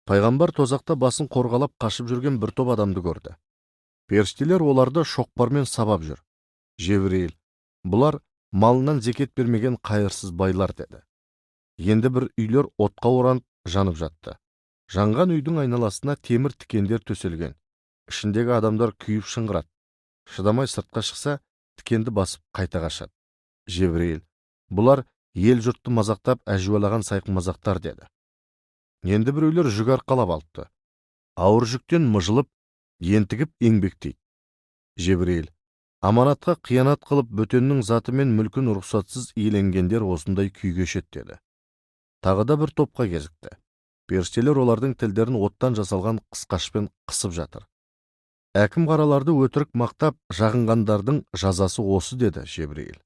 Пайғамбар тозақта басын қорғалап қашып жүрген бір топ адамды көрді. Періштелер оларды шоқпармен сабап жүр. Жебірейіл: «Бұлар малынан зекет бермеген қайырсыз байлар», – деді. Енді бір үйлер отқа оранып жанып жатты. Жанған үйдің айналасына темір тікендер төселген. Ішіндегі адамдар күйіп шыңғырады. Шыдамай сыртқа шықса, тікенді басып қайта қашады. Жебірейіл: «Бұлар ел жұртты мазақтап әжуалаған сайқымазақтар», – деді. Енді біреулер жүк арқалап алыпты. Ауыр жүктен мыжылып, ентігіп еңбектейді. Жебірейіл: «Аманатқа қиянат қылып, бөтеннің заты мен мүлкін рұқсатсыз иеленгендер осындай күй кешеді», – деді. Тағы да бір топқа кезікті. Періштелер олардың тілдерін оттан жасалған қысқашпен қысып жатыр. «Әкім қараларды өтірік мақтап жағынғандардың жазасы осы», – деді Жебірейіл.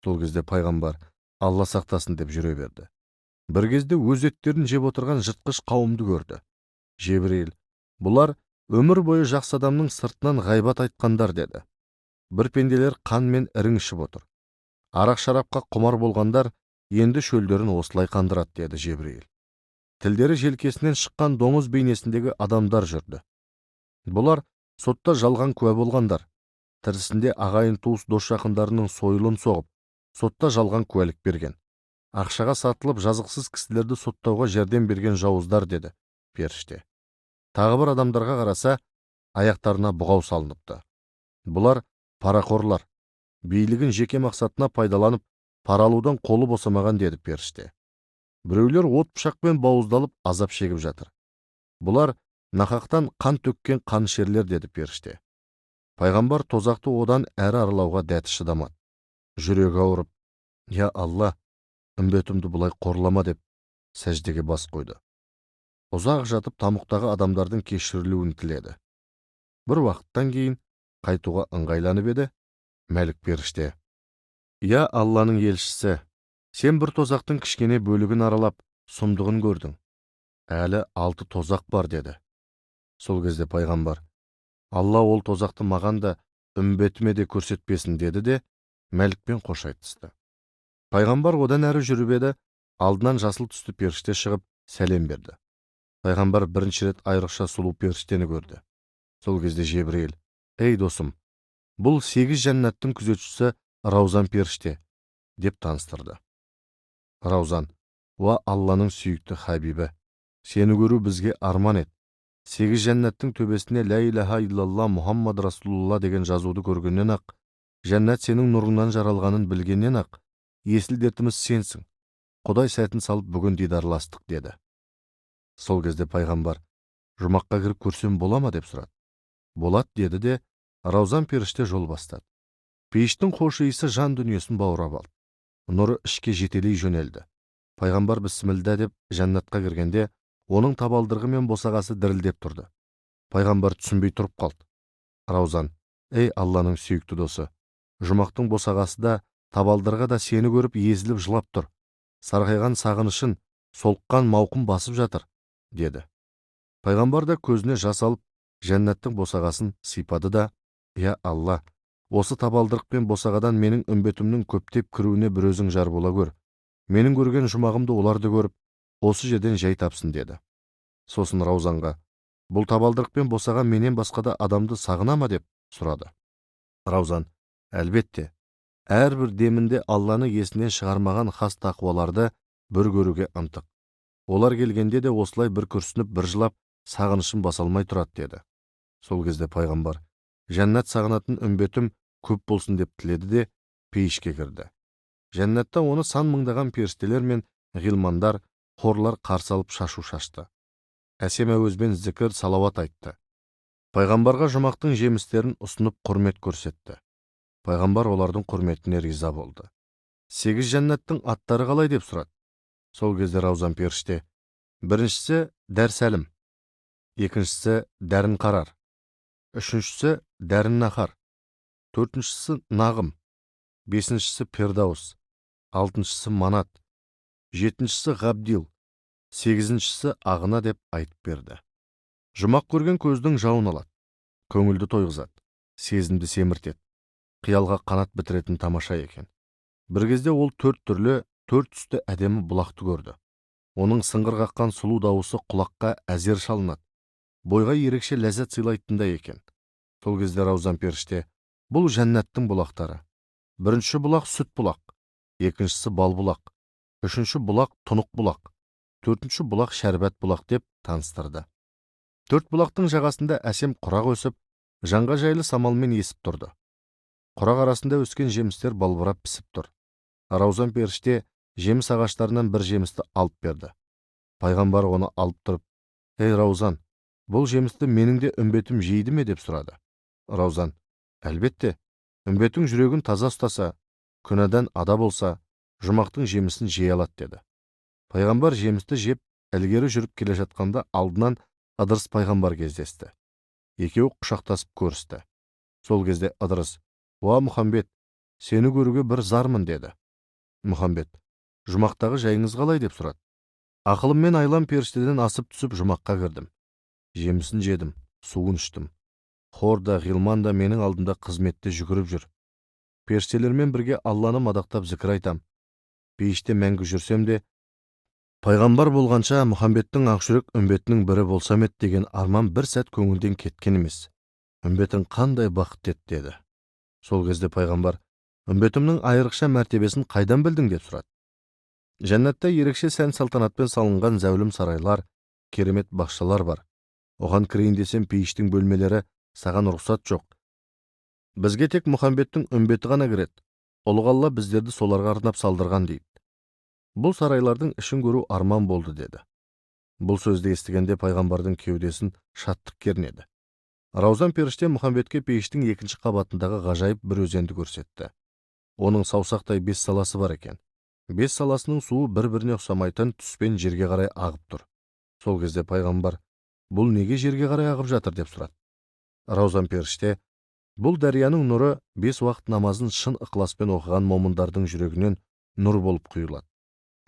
Сол кезде пайғамбар: «Алла сақтасын», – деп жүре берді. Бір кезде өз еттерін жеп отырған жыртқыш қауымды көрді. Жебірейіл: «Бұлар өмір бойы жақсы адамның сыртынан ғайбат айтқандар», – деді. Бір пенделер қан мен ірің ішіп отыр. «Арақ шарапқа құмар болғандар енді шөлдерін осылай қандырады», – деді Жебірейіл. Тілдері желкесінен шыққан доңыз бейнесіндегі адамдар жүрді. «Бұлар сотта жалған куә болғандар. Тірісінде ағайын туыс, дос жақындарының сойылын соғып, сотта жалған куәлік берген. Ақшаға сатылып, жазықсыз кісілерді соттауға жәрдем берген жауыздар», – деді періште. Тағы бір адамдарға қараса, аяқтарына бұғау салыныпты. «Бұлар парақорлар. Билігін жеке мақсатына пайдаланып, пара алудан қолы босамаған», – деді періште. Біреулер от пышақпен бауыздалып, азап шегіп жатыр. «Бұлар нақақтан қан төккен қанішерлер», – деді періште. Пайғамбар тозақты одан әрі аралауға дәті шыдамады. Жүрегі ауырып: «Я Алла, үмбетімді бұлай қорлама», – деп сәждеге бас қойды. Ұзақ жатып, тамұқтағы адамдардың кешірілуін тіледі. Бір уақыттан кейін қайтуға ыңғайланып еді, Мәлік періште: «Я Алланың елшісі, сен бір тозақтың кішкене бөлігін аралап, сұмдығын көрдің. Әлі алты тозақ бар», – деді. Сол кезде пайғамбар: «Алла ол тозақты маған да, үмбетіме де көрсетпесін», – деді де, Мәлікпен қош айтысты. Пайғамбар одан әрі жүріп еді, алдынан жасыл түсті періште шығып, сәлем берді. Пайғамбар бірінші рет айрықша сұлу періштені көрді. Сол кезде Жебірейіл: «Ей, досым, бұл сегіз жәннаттың күзетшісі Раузан періште», – деп таныстырды. Раузан: «Уа, Алланың сүйікті хабибі, сені көру бізге арман еді. Сегіз жәннаттың төбесіне «Лә илаһа иллалла, Мұхаммад расулалла» деген жазуды көргеннен ақ, жәннат сенің нұрыңнан жаралғанын білгеннен ақ, есіл дертіміз сенсің. Құдай сәтін салып, бүгін дидарластық», – деді. Сол кезде пайғамбар: «Жұмаққа кіріп көрсем бола ма?» – деп сұрады. «Болады», – деді де, Раузан періште жол бастады. Пейіштің хош иісі жан дүниесін баурап алды. Нұры ішке жетелей жөнелді. Пайғамбар «Бісмілда» деп жәннатқа кіргенде, оның табалдырығы мен босағасы дірілдеп тұрды. Пайғамбар түсінбей тұрып қалды. Раузан: «Ей, Алланың сүйікті досы, жұмақтың босағасы да, табалдырығы да сені көріп езіліп жылап тұр. Сарғайған сағынышын солыққан мауқын басып жатыр», – деді. Пайғамбар да көзіне жас алып, жәннаттың босағасын сипады да: «Я Алла, осы табалдырық пен босағадан менің үмбетімнің көптеп кіруіне бір өзің жар бола көр. Менің көрген жұмағымды олар да көріп, осы жерден жай тапсын», – деді. Сосын Раузанға: «Бұл табалдырық пен босаға менен басқа да адамды сағына ма?» – деп сұрады. Раузан: «Әлбетте, әрбір демінде Алланы есінен шығармаған хас тақуаларды бір көруге ынтық. Олар келгенде де осылай бір күрсініп, бір жылап, сағынышын баса алмай тұрады», – деді. Сол кезде пайғамбар: «Жәннат сағынатын үмбетім көп болсын», – деп тіледі де, пейішке кірді. Жәннатта оны сан мыңдаған періштелер мен ғилмандар, хорлар қарсы алып, шашу шашты, әсем әуезбен зікір, салауат айтты. Пайғамбарға жұмақтың жемістерін ұсынып, құрмет көрсетті. Пайғамбар олардың құрметіне риза болды. «Сегіз жәннаттың аттары қалай?» – деп сұрады. Сол кезде Раузан періште: «Біріншісі Дәрсәлім, екіншісі Дәрін Қарар, үшіншісі Дәрін Нахар, төртіншісі Нағым, бесіншісі Пердаус, алтыншысы Манат, жетіншісі Ғабдил, сегізіншісі Ағына», – деп айтып берді. Жұмақ көрген көздің жауын алады, көңілді тойғызады, сезімді семіртеді, қиялға қанат бітіретін тамаша екен. Бір кезде ол төрт түрлі, төрт түсті әдемі бұлақты көрді. Оның сыңғыр қаққан сұлу дауысы құлаққа әзер шалынады, бойға ерекше ләззат сыйлайтындай екен. Сол кезде Раузан періште: «Бұл жәннаттың бұлақтары. Бірінші бұлақ сүт бұлақ, екіншісі бал бұлақ, үшінші бұлақ тұнық бұлақ, төртінші бұлақ шәрбат бұлақ» деп таныстырды. Төрт бұлақтың жағасында әсем құрақ өсіп, жанға жайлы самалмен есіп тұрды. Құрақ арасында өскен жемістер балбырап пісіп тұр. Раузан періште жеміс ағаштарынан бір жемісті алып берді. Пайғамбар оны алып тұрып: «Ей, Раузан, бұл жемісті менің де үмбетім жейді ме?» деп сұрады. Раузан: «Әлбетте, үмбетің жүрегін таза ұстаса, күнәдан ада болса, жұмақтың жемісін жей алады» деді. Пайғамбар жемісті жеп, ілгері жүріп келе жатқанда алдынан Ыдырыс пайғамбар кездесті. Екеуі құшақтасып көрісті. Сол кезде Ыдырыс: «Уа, Мұхамбет, сені көруге бір зармын» деді. Мұхамбет: «Жұмақтағы жайыңыз қалай?» деп сұрады. «Ақылыммен айлам періштеден асып түсіп, жұмаққа кірдім. Жемісін жедім, суын іштім. Хор да, ғилман да менің алдымда қызметте жүгіріп жүр. Періштелермен бірге Алланы мадақтап зікір айтам. Бейіште мәңгі жүрсем де, пайғамбар болғанша Мұхамбеттің ақжүрек үмбетінің бірі болсам еді деген арман бір сәт көңілден кеткен емес. Үмбетің қандай бақытты еді» деді. Сол кезде пайғамбар: «Үмбетімнің айрықша мәртебесін қайдан білдің?» деп сұрады. «Жәннатта ерекше сән салтанатпен салынған зәулім сарайлар, керемет бақшалар бар. Оған кірейін десем, пейіштің бөлмелері саған рұқсат жоқ. Бізге тек Мұхамбеттің үмбеті ғана кіреді. Ұлық Алла біздерді соларға арнап салдырған дейді. Бұл сарайлардың ішін көру арман болды» деді. Бұл сөзді естігенде пайғамбардың кеудесін шаттық кернеді. Раузан періште Мұхамбетке пейіштің екінші қабатындағы ғажайып бір өзенді көрсетті. Оның саусақтай 5 саласы бар екен. 5 саласының суы бір-біріне ұқсамайтын түспен жерге қарай ағып тұр. Сол кезде пайғамбар: «Бұл неге жерге қарай ағып жатыр?» деп сұрады. Раузан періште: «Бұл дарияның нұры 5 уақыт намазын шын ықыласпен оқыған момындардың жүрегінен нұр болып құйылады.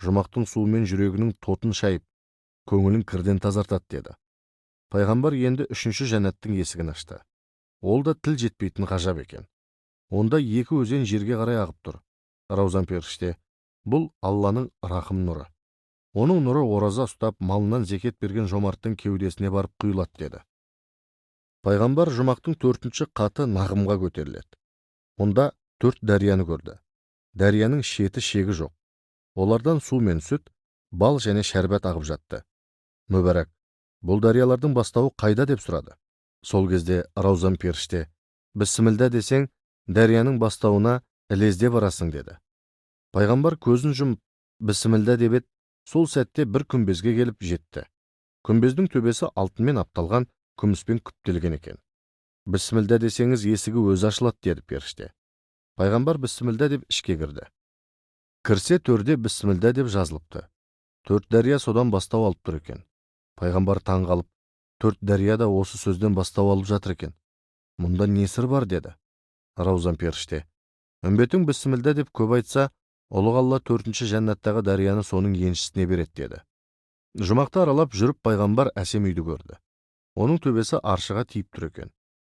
Жұмақтың суымен жүрегінің тотын шайып, көңілін кірден тазартады» деді. Пайғамбар енді үшінші жәннаттың есігін ашты. Ол да тіл жетпейтін ғажап екен. Онда 2 өзен жерге қарай ағып тұр. Раузан періште: «Бұл Алланың рахым нұры. Оның нұры ораза ұстап, малынан зекет берген жомарттың кеудесіне барып құйылады» деді. Пайғамбар жұмақтың 4-ші қаты нағымға көтеріледі. Онда 4 дарияны көрді. Дарияның шеті шегі жоқ. Олардан су мен сүт, бал және шәрбат ағып жатты. Мүбәрак: «Бұл дариялардың бастауы қайда?» деп сұрады. Сол кезде Раузан періште: «Бісмілда десең, дарияның бастауына ілезде барасың» деді. Пайғамбар көзін жұмып, бісмілда деп еді, сол сәтте бір күмбезге келіп жетті. Күмбездің төбесі алтынмен апталған, күміспен күптелген екен. «Бісмілда десеңіз, есігі өзі ашылады» деді періште. Пайғамбар бісмілда деп ішке кірді. Кірсе, төрде бісмілда деп жазылыпты. 4 дария содан бастау алып тұр екен. Пайғамбар таң қалып: 4 дария да осы сөзден бастау алып жатыр екен. Мұнда не сыр бар?» деді. Раузан періште: «Үмбетің бісмілда деп көп айтса, ұлық Алла 4-ші жәннаттағы дарияны соның еншісіне береді» деді. Жұмақты аралап жүріп пайғамбар әсем үйді көрді. Оның төбесі аршыға тиіп тұр екен.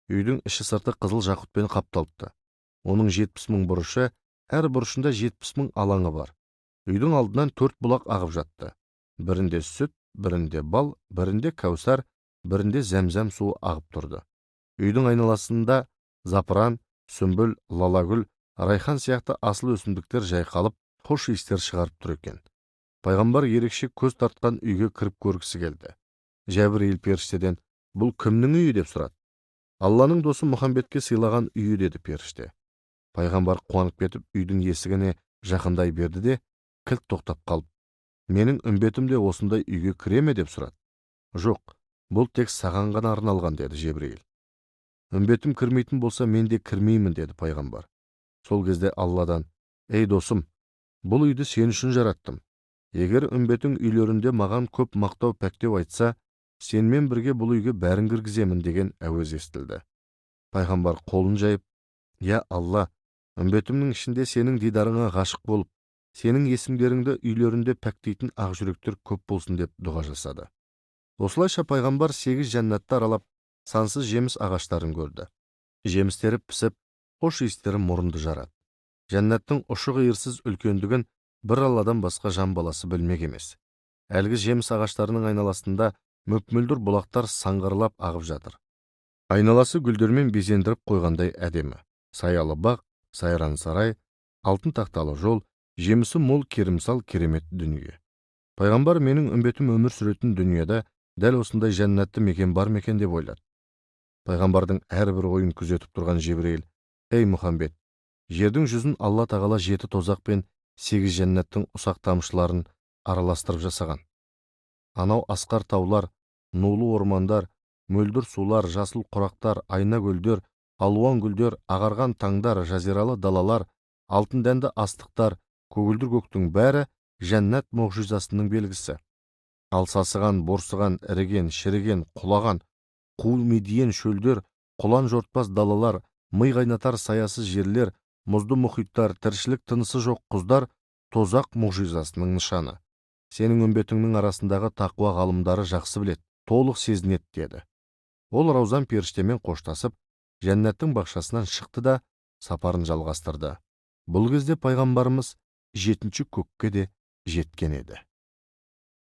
Үйдің іші сырты қызыл жақұтпен қапталыпты. Оның 70 мың бұрышы, әр бұрышында 70 мың алаңы бар. Үйдің алдынан 4 бұлақ ағып жатты. Бірінде сүт, бірінде бал, бірінде кәусар, бірінде зәмзәм суы ағып тұрды. Үйдің айналасында запыран, сүмбіл, лалагүл, райхан сияқты асыл өсімдіктер жайқалып, хош иістер шығарып тұр екен. Пайғамбар ерекше көз тартқан үйге кіріп көргісі келді. Жәбірейіл періштеден: «Бұл кімнің үйі?» деп сұрады. «Алланың досы Мұхамбетке сыйлаған үйі» деді періште. Пайғамбар қуанып кетіп, үйдің есігіне жақындай берді де, кілт тоқтап қалып: «Менің үмбетім де осындай үйге кіре ме?» деп сұрады. «Жоқ, бұл тек саған ғана арналған» деді Жебірейіл. «Үмбетім кірмейтін болса, мен де кірмеймін» деді пайғамбар. Сол кезде Алладан: «Ей досым, бұл үйді сен үшін жараттым. Егер үмбетің үйлерінде маған көп мақтау пәктеу айтса, сенмен бірге бұл үйге бәрін кіргіземін» деген әуез естілді. Пайғамбар қолын жайып: «Я Алла, үмбетімнің ішінде сенің дидарыңа ғашық болып, сенің есімдеріңді үйлерінде пәктейтін ақ жүректер көп болсын» деп дұға жасады. Осылайша пайғамбар 8 жәннатты аралап, сансыз жеміс ағаштарын көрді. Жемістері пісіп, хош иістері мұрынды жарады. Жәннаттың ұшы-қиырсыз үлкендігін бір Алладан басқа жан баласы білмек емес. Әлгі жеміс ағаштарының айналасында мөп-мөлдір бұлақтар саңғырлап ағып жатыр. Айналасы гүлдермен безендіріп қойғандай әдемі. Саялы бақ, сайран сарай, алтын тақталы жол, жемісі мол керімсал керемет дүние. Пайғамбар менің үмбетім өмір сүретін дүниеде дәл осындай жәннатты мекен бар ма екен деп ойлады. Пайғамбардың әрбір ойын күзетіп тұрған Жебірейіл: «Ей Мұхаммед, жердің жүзін Алла тағала 7 тозақ пен 8 жәннаттың ұсақ тамшыларын араластырып жасаған. Анау асқар таулар, нулы ормандар, мөлдір сулар, жасыл құрақтар, айна көлдер, алуан гүлдер, ағарған таңдар, жазиралы далалар, алтын дәнді астықтар, көгілдір көктің бәрі жәннат мұғжизасының белгісі. Ал сасыған, борсыған, іріген, шіріген, құлаған, қу медиен шөлдер, құлан жортпас далалар, ми қайнатар саясыз жерлер, мұзды мұхиттар, тіршілік тынысы жоқ құздар тозақ мұғжизасының нышаны. Сенің үмбетіңнің арасындағы тақуа ғалымдары жақсы біледі, толық сезінеді», деді. Ол Раузан періштемен қоштасып, жәннаттың бақшасынан шықты да сапарын жалғастырды. Бұл кезде пайғамбарымыз 7-ші көкке де жеткен еді.